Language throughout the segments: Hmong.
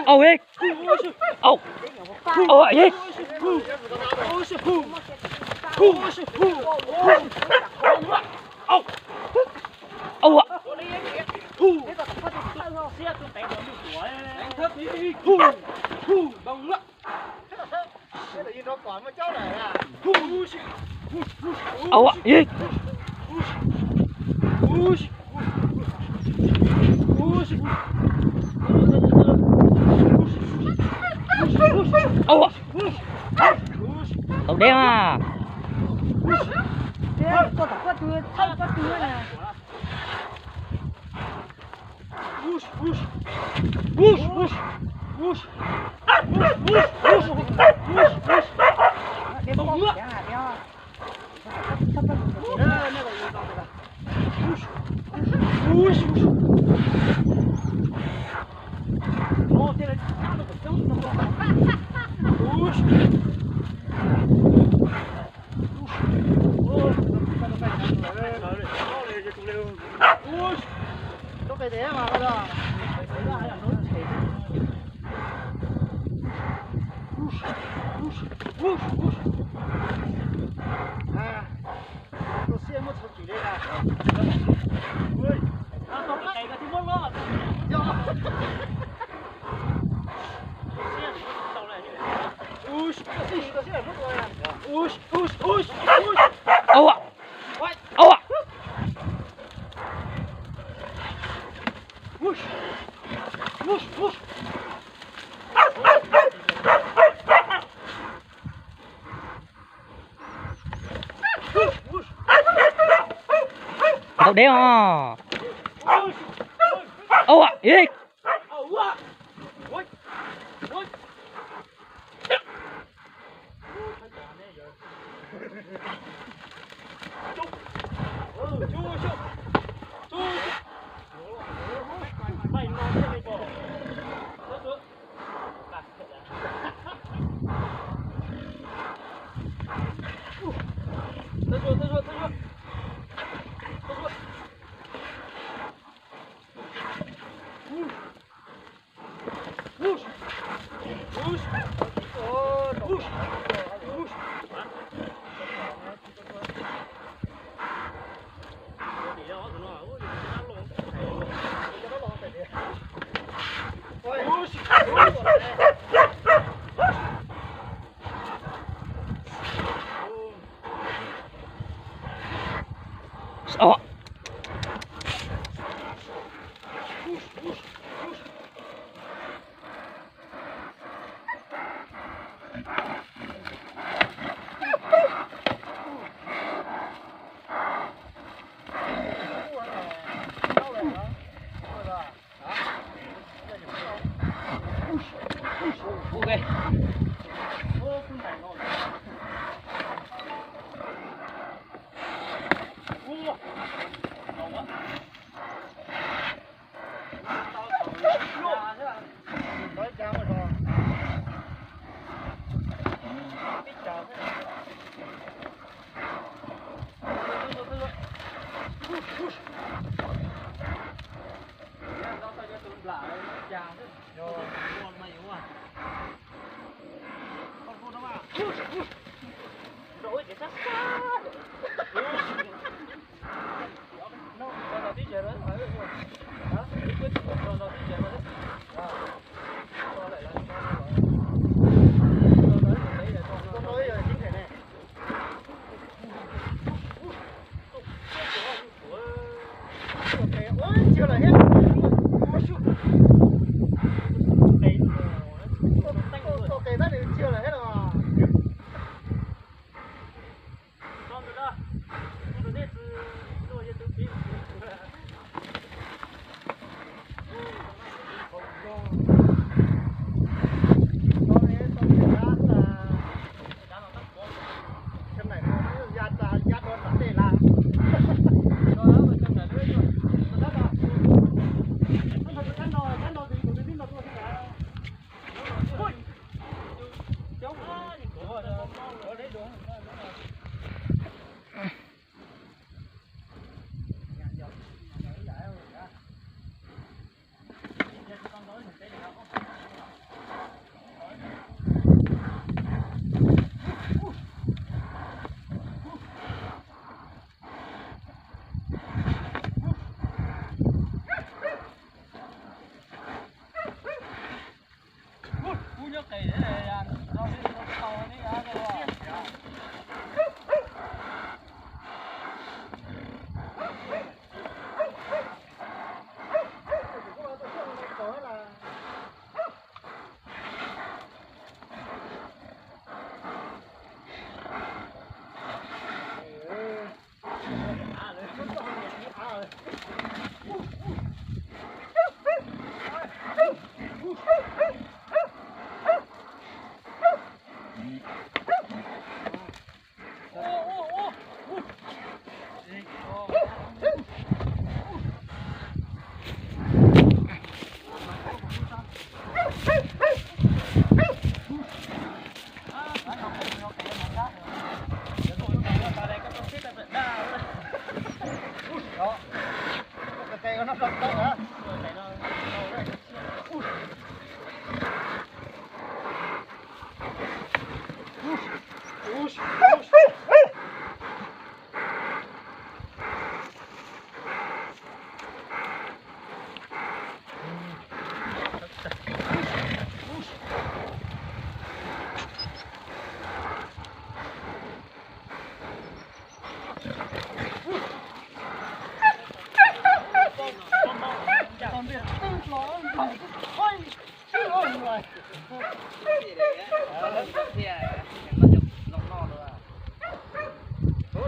Âu ê. Âu. Âu ê. Âu. Âu. Âu ê. Âu ê. Tau deb mas. Ua, ua. Tau deb os. Ua ib.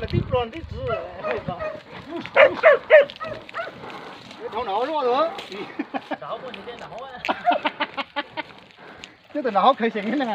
Lawv tib pluag tib txwv. Dhau nram hauv luaj lawm. Twb tawm nram hauv khaws xyeem thiab na.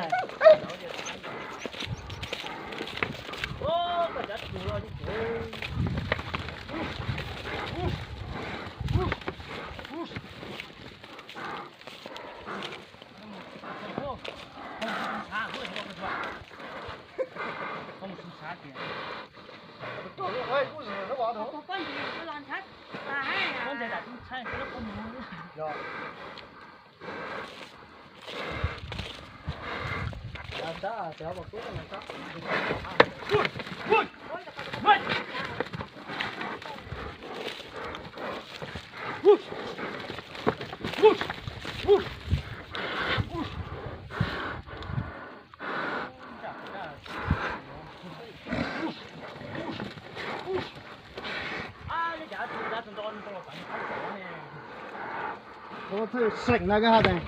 Seem na koj ha tas.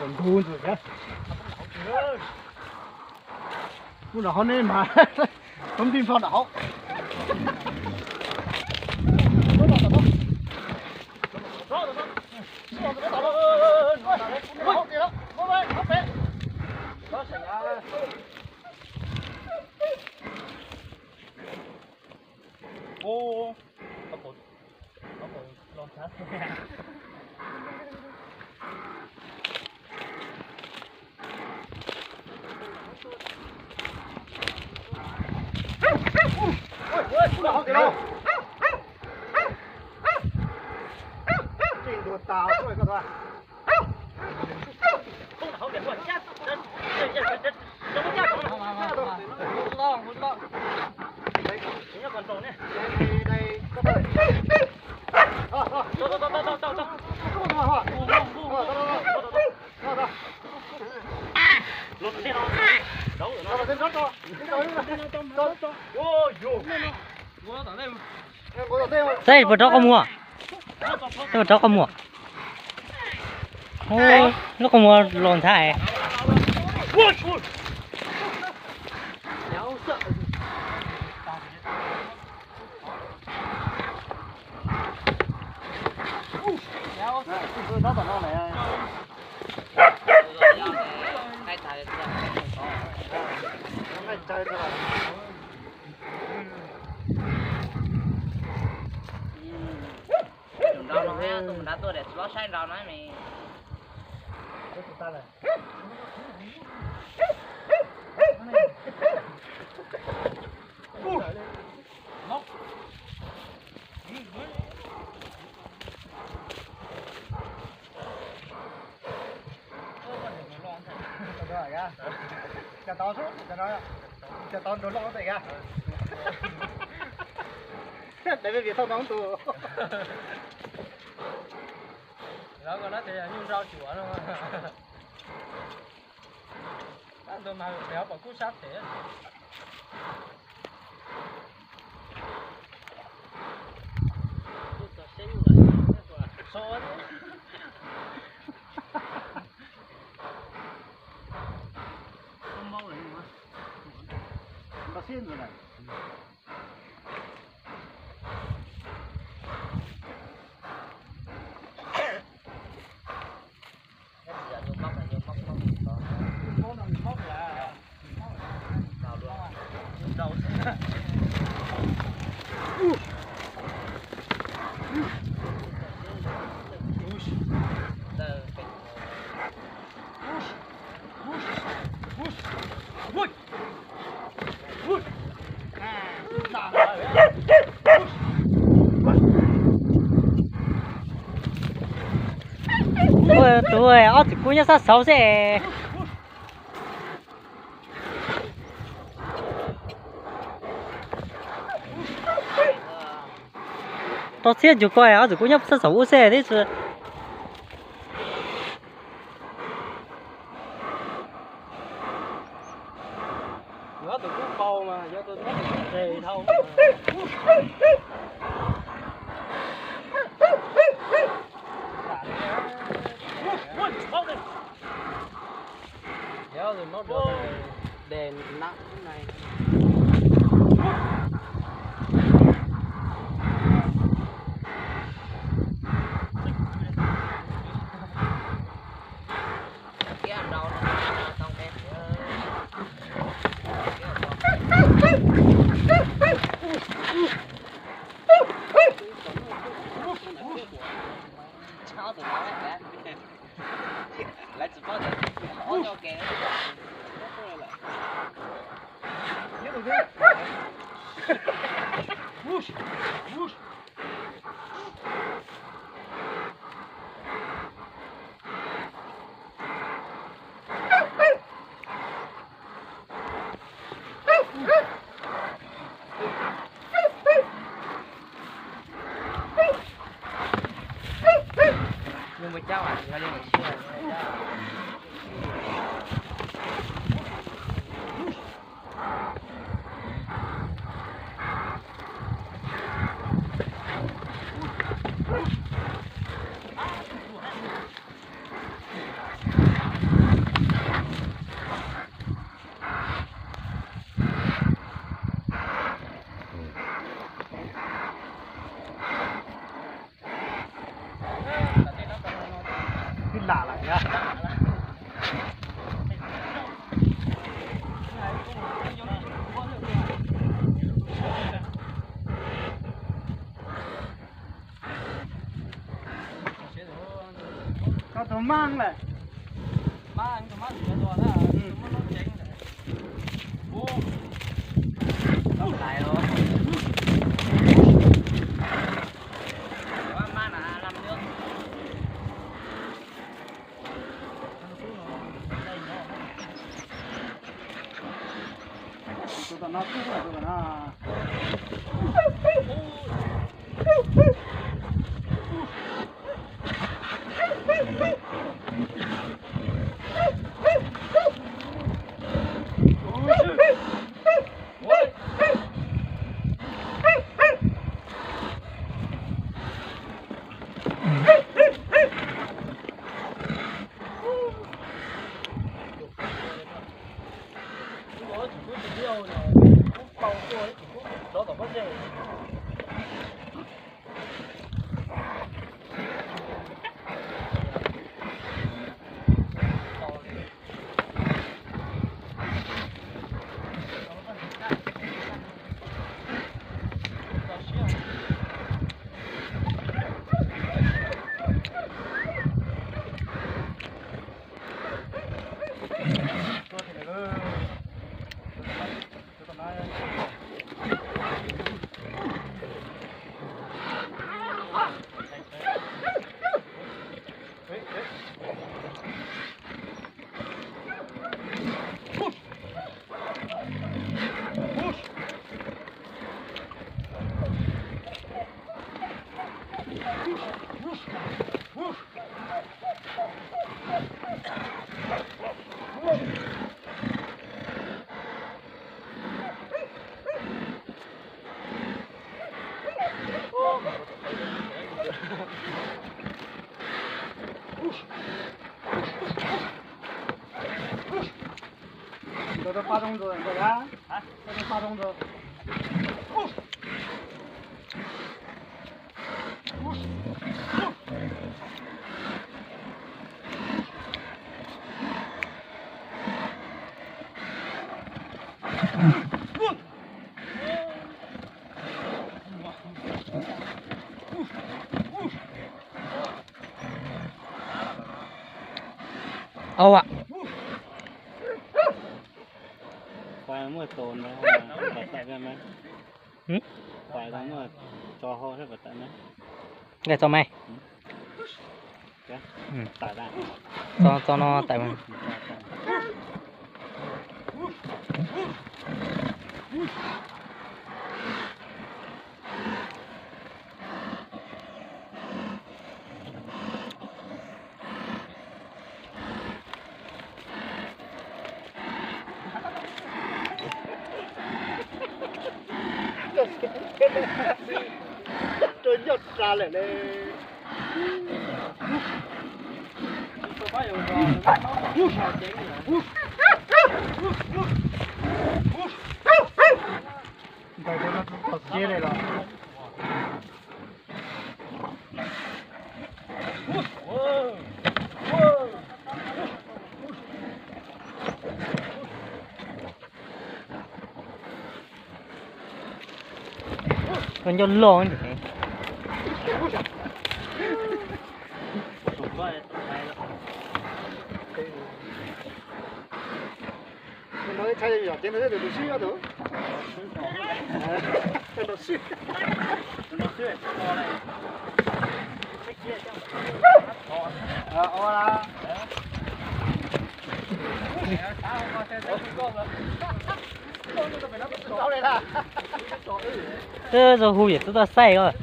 Ntug ntxwm thiab. Kuv nram hauv ne mas, kuv nti nrho nram hauv. Saib puas rov qab muag. Saib puas rov qab muag. Lub qhov muag los ntxhab. Tus nrau no, tus nrau tuaj, tsis paub saib nrau no me. Cov tau, cov tau nrog loj tes kag. Dais peb vias tau no tus. Lawv ko no tias nyuj nrau cuam no. Tab ntawd mas pem hauv paus kub sab pem. So, Tus ob txiv kub nyob sab saud xwb. Rau txhiab ncuv ko, ob txiv kub nyob sab saum ub xwb tib si. Koj tus maj lawm. Au a. Nqaij txo me. Txo, txo no tawm. Rau nyob ra lawm ne. Ntawd no tsis txog siab li los. Koj nco loj. Twb zoo hu yam twb tuaj saib os.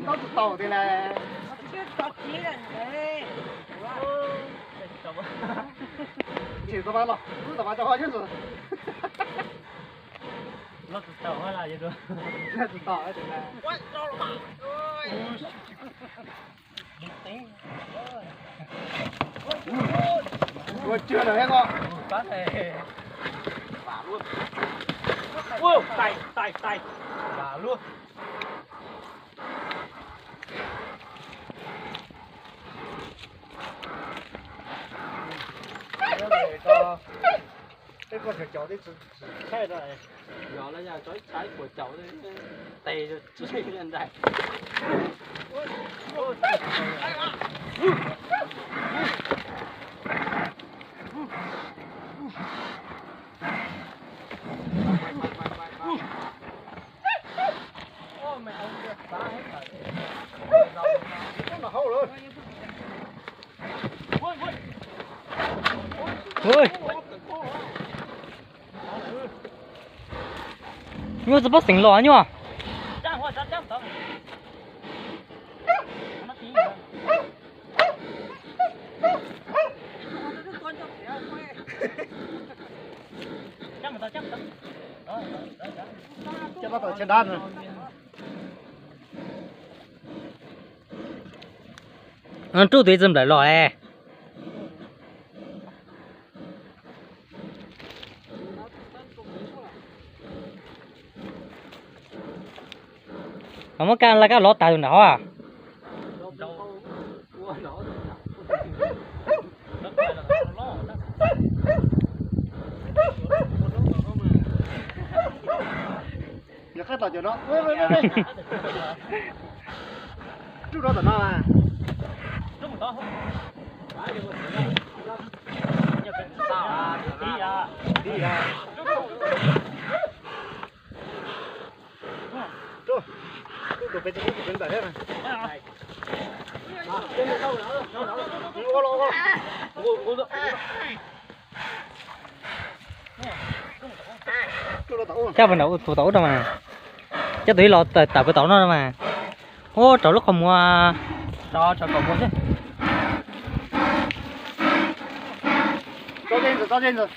Tau tsis tau tiag las. Tsis tau los, lub tau mas tau ho nyob ntawd. Tsis tau. Ua tsw lawm thiab koj. Peb koj cov cov twb tsis tshaib rau, yog los yog tso ib tshaib puas caum tes tsis nraim. Nyuj txawj pob xeem los nyuj. Rub tus ib txwm nplawm los es. Muab kab la kab lov tas tus nram hov. Yog qab tom cov no, rub rau tom no. Coj puas nram ub, tus tom ub rau mas. Coj tus ib los tawm puas tom no mas. Ub, rau lub qhov muag. Rau, rau kaum muag xwb. Coj tom ntej ntag.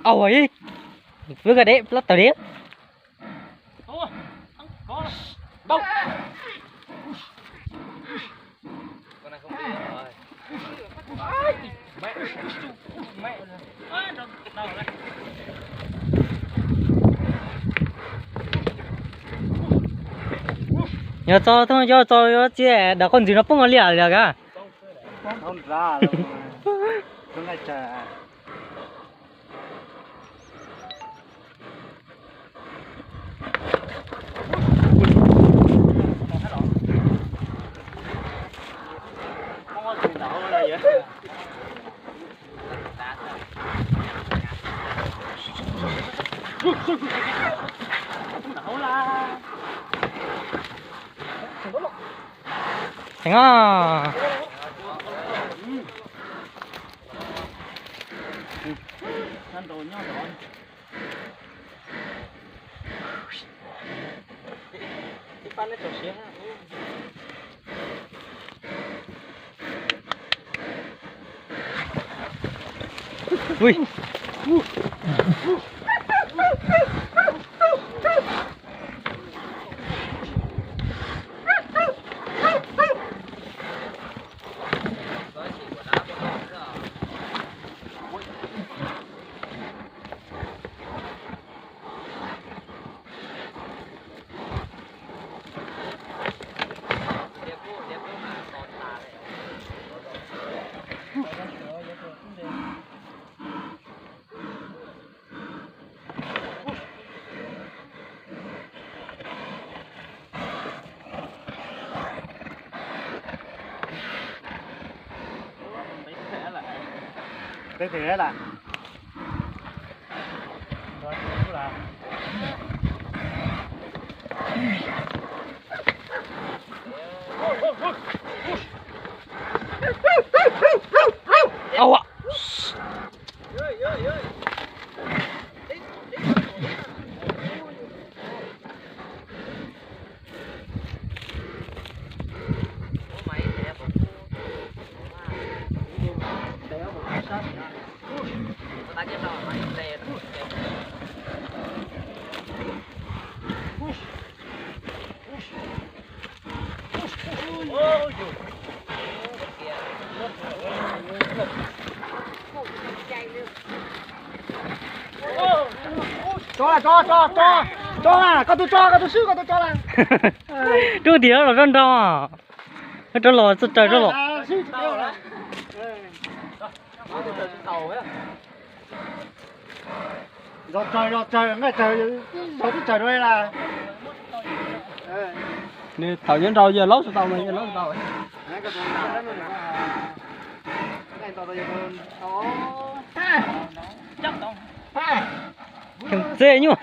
Au, ib, wb ka deb, plab tawm deb. Yog tso, yog tso yuav txia dam qhov ntxwg no poob li li ka. Teev os. Peb pem lawm. Tso, tso, tso, tso, tso, koj tus tso, koj tus swb, koj tus tso lawm. Rub tim no los rau nrau. Rau los txog raws rau los. Zos tsawg zos tsawg nqaij tsawg, zos twb tsawg rau lawm. Nws thaum nyob nrau yawg laub tsis tau mas yawg laub tsis tau. Txej nyuj.